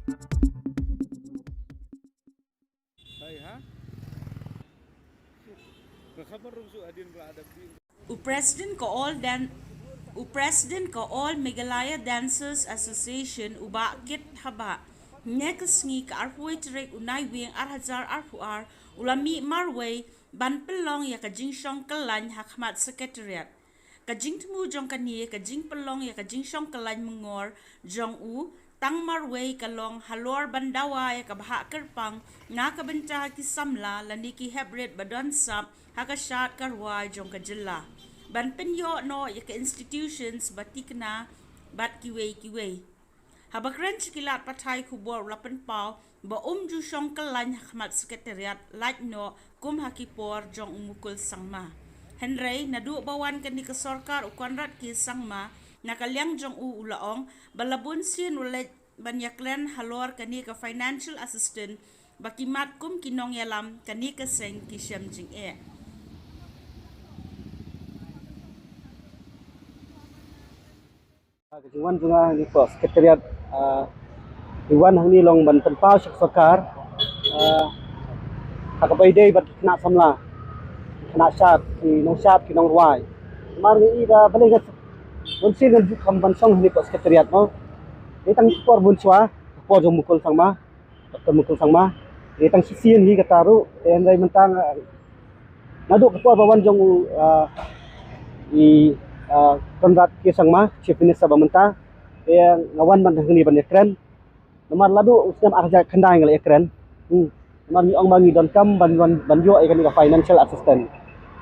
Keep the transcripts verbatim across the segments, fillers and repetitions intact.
U President ka All Dan U President ka All Meghalaya Dancers Association u Bah Kit Habah, ne ka sngi ka arphew tarik u Naiwieng ar hajar arphew ar, u la mih marwei ban pynlong ïa ka jingshong kyllain ha khmat Secretariat. Ka jingthmu jong kane ka jingpynlong ïa ka jingshong kyllain myngor jong u tang marwei ka long halor ban dawa ïa ka bhah kyrpang na ka bynta ki samla lane ki heprit ba don sap ha ka shad ka rwai jong ka jylla, ban pynïoh noh ïa ka institutions ba tikna bad kiwei kiwei. Haba kren sha ki lad pathai khubor u la pynpaw ba um ju shong kyllain ha khmat Secretariat lait noh kum ha ki por jong u Mukul Sangma. Hynrei naduh ba wan kane ka sorkar u Conrad K Sangma, na ka liang jong u u la ong ba la bun sien u leit ban ïakren halor kane ka financial assistance ba ki mat kum ki nongïalam kane ka seng ki shem jingeh. Ka jingwan jong nga hangne ha Secretariat, ah, jingwan hangne long ban pynpaw sha ka sorkar, ah, ha kaba ïadei bad ki khynnah samla, ki khynnah shad, ki nongshad, ki nongrwai. Namar ngi i ba balei nga bun sien ngan ju kham ban shong hangne ha Secretariat mo. Dei tang ki por bun shuwa, ka por jong Mukul Sangma, Doctor Mukul Sangma. Dei tang shisien hi kata ruh, te hynrei mynta nga naduh ka por ba wan jong u, ah, i, ah, Conrad K Sangma, Chief Minister ba mynta, te nga wan ban hangne ban ïakren. Namar la duh u snem ar hajar khyndai nga la ïakren. Hmm. Namar ngi ong ba ngi donkam ban, ban, ban ïoh ïa kane ka financial assistance.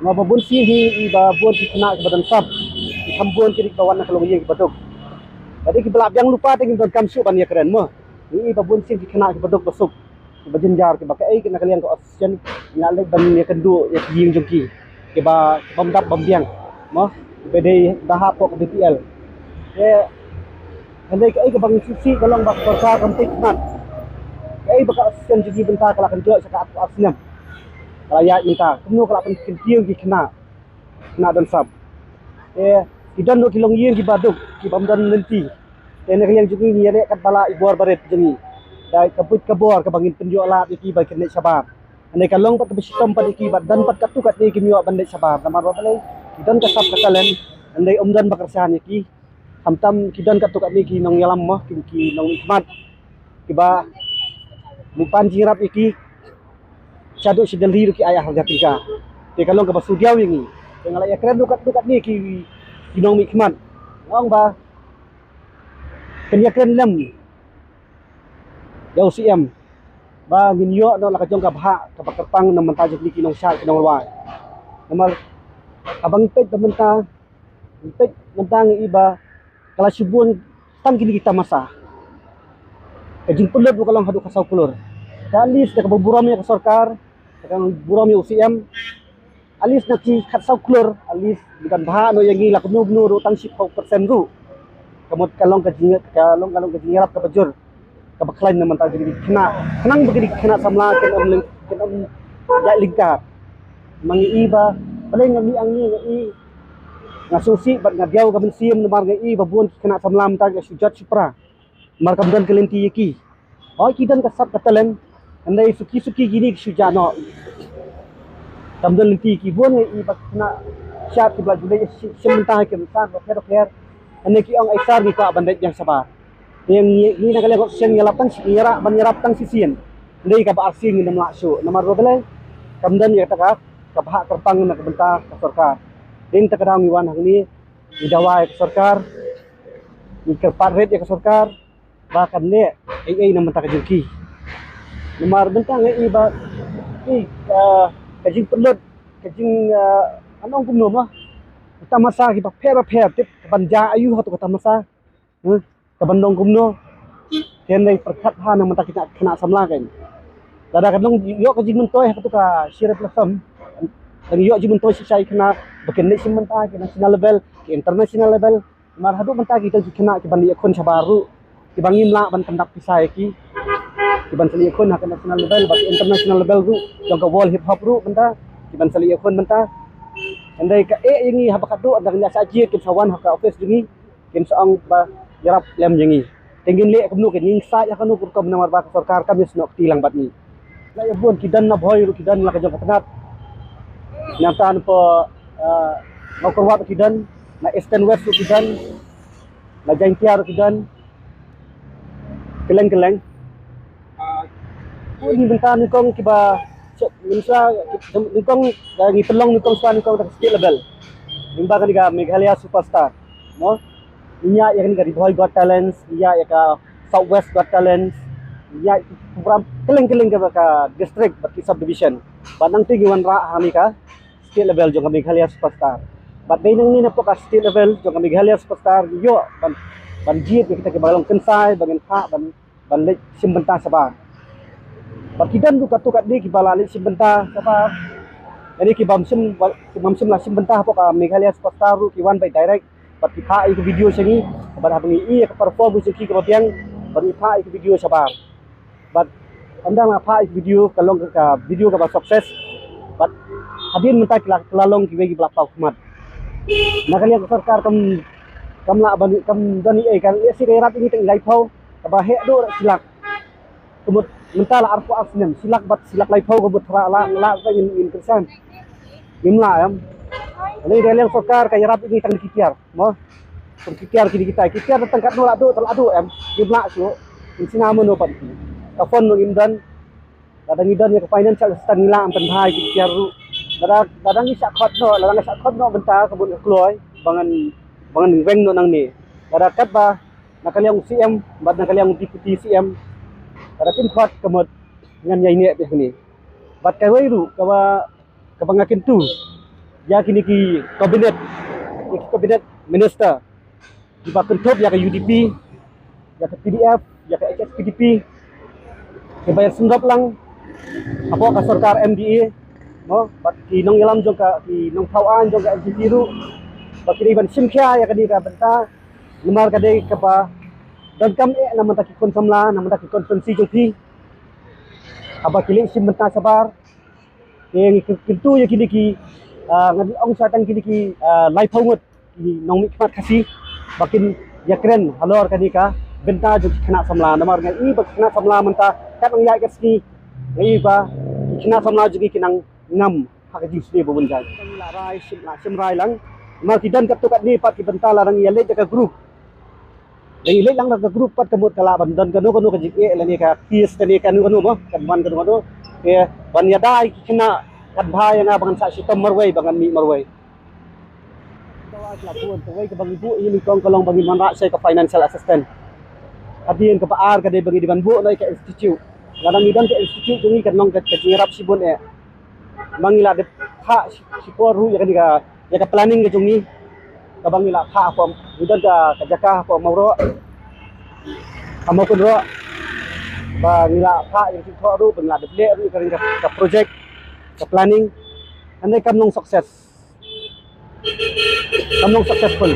Namar ba bun sien hi i ba bun ki khynnah kiba don sap, ki kham bun ki dei kiba wan na ka longïing kiba duk. Ba dei kiba la biang lypa te ngi donkam shuh ban ïakren mo. Ngi i ba bun sien ki khynnah kiba duk ba suk, kiba jynjar, kiba kaei na ka liang ka association ngi la leit ban ïakynduh ïa ki ïing jong ki, kiba, kibym dap bym biang mo, kiba dei ba hapoh ka B P L. Te hynrei kaei kaba ngi sngewsih ka long ba ka sorkar kam peit khmat. Kaei ba ka association jong ngi mynta ka la kynjoh sha ka arphew ar snem, ka la ïaid mynta, kumno ka la pynkyntiew ïa ki khynnah, khynnah don sap. Te ki don ruh ki longïing kiba duk, kibym don lynti. Te na ka liang jong ngi ngi ïaleh katba lah i bor barit jong ngi, da ka buit ka bor kaba ngin pynïoh lad ïa ki ba kin leit shabar. Hynrei ka long pat kaba shitom pat ïa ki ba don pat katto katne kim ïoh ban leit shabar namar ba balei, ki don ka sap ka talent, hynrei ym don ba kyrshan ïa ki. Khamtam ki don katto katne ki nongïalam mo, ki, ki nongmihkhmat, kiba mih pan jingïarap ïa ki shaduh sha Delhi ruh ki ai ar hajar tyngka. Te ka long kaba sngewdiaw ïa ngi. Te nga la ïakren ruh katto katne ki, ki nongmihkhmat, nga ong ba kan ïakren lem ïa u C M ba ngin ïoh noh la ka jong ka bhah kaba kyrpang na ka bynta jong kine ki nongshad ki nongrwai. Namar haba ngi peit ba mynta, ngi peit mynta ngi i ba ka la shu bun tang kine ki tamasa. Ka jingpynlut ruh ka long haduh khatsaw klur. Te at least da kaba burom ïa ka sorkar, da kaba burom ïa u C M, at least na ki khatsaw klur, at least ngi ban bhah noh ïa ngi la kumno kumno ruh tang shiphew percent ruh. Ka mut ka long ka jing, ka long, ka long ka jingïarap kaba jur, kaba khlaiñ na ka bynta jong kine ki khynnah. Khnang ba kine ki khynnah samla kin ym lyng, kin ym ïaid lyngkar. Ma ngi i ba balei nga mih hangne, nga i, nga sngewsih bad nga diaw ka mynsiem namar nga i ba bun ki khynnah samla mynta ki shu jot shu pra. Namar kam don ka lynti ïa ki. Hooid ki don ka sap ka talent, hynrei suki suki kine ki shu jah noh. Kam don lynti ïa ki, bun ngi i ba ki khynnah shad kiba la ju leit shim, shim bynta ha ki rynsan bapher bapher. Hynrei ki ong, "Ai sir, ngi kwah ban leit biang shabar." Te ngi, ngi na ka liang ka association ngi ïarap tang shi, ngi ïarap ban ïarap tang shisien. Hynrei kaba arsien ngim lah shuh namar ba balei, kam don ïa kata ka, ka bhah kyrpang na ka bynta ka sorkar. Te kata ka daw ngi wan hangne, ngi dawa ïa ka sorkar, ngi kyrpad rit ïa ka sorkar ba kan leh ei ei na ka bynta ka jong ki. Namar mynta nga i ba, i, ka, ka jingpynlut, ka jing, ah, ngan ong kumno mo, ka tamasa kiba pher ba pher, tip ka ban jia aïu ha tu ka tamasa. Hmm? Ka ban long kumno, kan dei pyrkhat ha na ka bynta ki khynnah samla kan. Lada kan long ïoh ka jingmyntoi ha katu ka Shire Blossom, kan ïoh jingmyntoi shisha ïa ki khynnah ba kin leit shim bynta ki national level, ki international level. Namar haduh mynta ki don ki khynnah kiban ïakhun shabar ruh, kiba ngim lah ban pyndap pisa ïa ki, kiban sa ïakhun ha ka national level bad international level ruh, jong ka world hip hop ruh mynta kiban sa ïakhun mynta. Hynrei kaei ïa ngi haba ka dei, haba ngi la shah jied kin sa wan ha ka office jong ngi, kin sa ong ba ïarap lem ïa ngi. Te ngin leh kumno, ngin said ha kano ka rukom namar ba ka sorkar kam ïasnoh kti lang bad ngi. La ïa bun ki don na Bhoi ruh ki don la ka jong ka tnat. Nangta na po, ah, Mawkyrwat ruh ki don, na Eastern West ruh ki don, na Jaintia ruh ki don. Kylleng kylleng. Ah, ko ni bynta nyngkong kiba, nyngkong, ah, ngi pynlong nyngkong shuwa nyngkong da ka state level. Lyngba kane ka Meghalaya Superstar. Mo? Ngi ïaid ïa kane ka Ri Bhoi Got Talents, ngi ïaid ïa ka South West Got Talents, ngi ïaid program kylleng kylleng ka, ka district bad ki subdivision. Bad nangta ngi wanrah ha kane ka state level jong ka Meghalaya Superstar. Bad dei nangne na pdeng ka state level jong ka Meghalaya Superstar ngi ïoh ban, ban jied ïa kita kiba long kynsai, ba ngin phah ban, ban leit shim bynta shabar. Bad ki don ruh katto katne kiba la leit shim bynta shabar. Kine ki bym shim, ki bym shym la shim bynta hapoh ka Meghalaya Superstar ruh ki wan beit direct. Bad ki phah ïa ka video sha ngi, bad haba ngi ïohi ïa ka performance jong ki kaba biang, bad ngi phah ïa ka video shabar. Bad ynda nga phah ïa ka video ka long ka video kaba success. Bad hadien mynta ki la, ki la long kiwei kiba la paw khmat. Na ka liang ka sorkar kam, kam lah ban, kam don ei ei, ka lehse ka ïarap ïa ngi tang laiphew, kaba heh duh shi lak. Ka mut mynta la arphew ar snem, shi lak bad shi lak laiphew ka mut thrang la, la, la ngin, ngin kynsan. Ngim lah em. Lei da liang sorkar ka ïarap ïa ngi tang ki tiar, mo. Tang ki tiar kine kita, ki tiar tang katno la duh, tang la duh em. Ngim lah shuh. Ngin sngewsih mano pat ki. Ka fund ngim don. Lada ngi don ïa ka financial assistance ngi lah ban pynbha ïa ki tiar ruh. Lada, lada ngi shah khot noh, lada ngi shah khot noh bynta ka mut ka kloi, ba ngan, ba ngan weng noh nangne. Lada katba na ka liang u C M bad na ka liang u Deputy C M, lada kim khot ka mut ngan ïai neh beit hangne. Bad kawei ruh kaba, kaba nga kyntu ïa kine ki cabinet, ïa ki cabinet minister kiba kynthup ïa ka U D P, ïa ka P D F, ïa ka H S P D P, kiba ïasngewbha lang hapoh ka sorkar M D A, mo, bad ki nongïalam jong ka, ki nongthaw aiñ jong ka M D P ruh, ba ki dei ban shim khia ïa kane ka bynta, namar ka dei kaba donkam eh na bynta ki khun samla, na bynta ki constituency jong ki. Haba ki leit shim bynta shabar, te ngi kyntu ïa kine ki, ah, ngan ong sa tang kine ki, ah, laiphew ngut ki nongmihkhmat Khasi ba kin ïakren halor kane ka bynta jong ki khynnah samla, namar nga i ba ki khynnah samla mynta kat nang ïaid ka sngi, nga i ba ki khynnah samla jong ki ki nang ngam ha ka jingsniew ba bun jait. Ngi la rai shim, la shim rai lang. Namar ki don katto katne pat ki bynta lada ngi ïaleit da ka group. Lada ngi leit lang da ka group pat ka mut ka lah ban don kano kano ka jingeh lane ka case kane kano kano mo, kan wan kano kano. Te ban ïada ïa ki khynnah kan bha ïa nga ba ngan sah shitom marwei, ba ngan mih marwei. Kawei kaba ngi buh ïa nyngkong ka long ba ngin wanrah sha ka financial assistance. Hadien kaba ar ka dei ba ngi dei ban buh noh ïa ka institute. Lada ngi don ka institute jong ngi kan long ka, ka jingïarap shibun eh. Ma ngi la dep phah shi, shipor ruh ïa kane ka, ïa ka planning ka jong ngi. Kaba ngi la phah hapoh, ngi don ka, ka jaka hapoh Mawroh, ha Mawkynroh. Ba ngi la phah ïa ka jingthoh ruh, ba ngi la dep leh ruh ïa kane ka, ka project, ka planning. Hynrei kam long success. Kam long successful.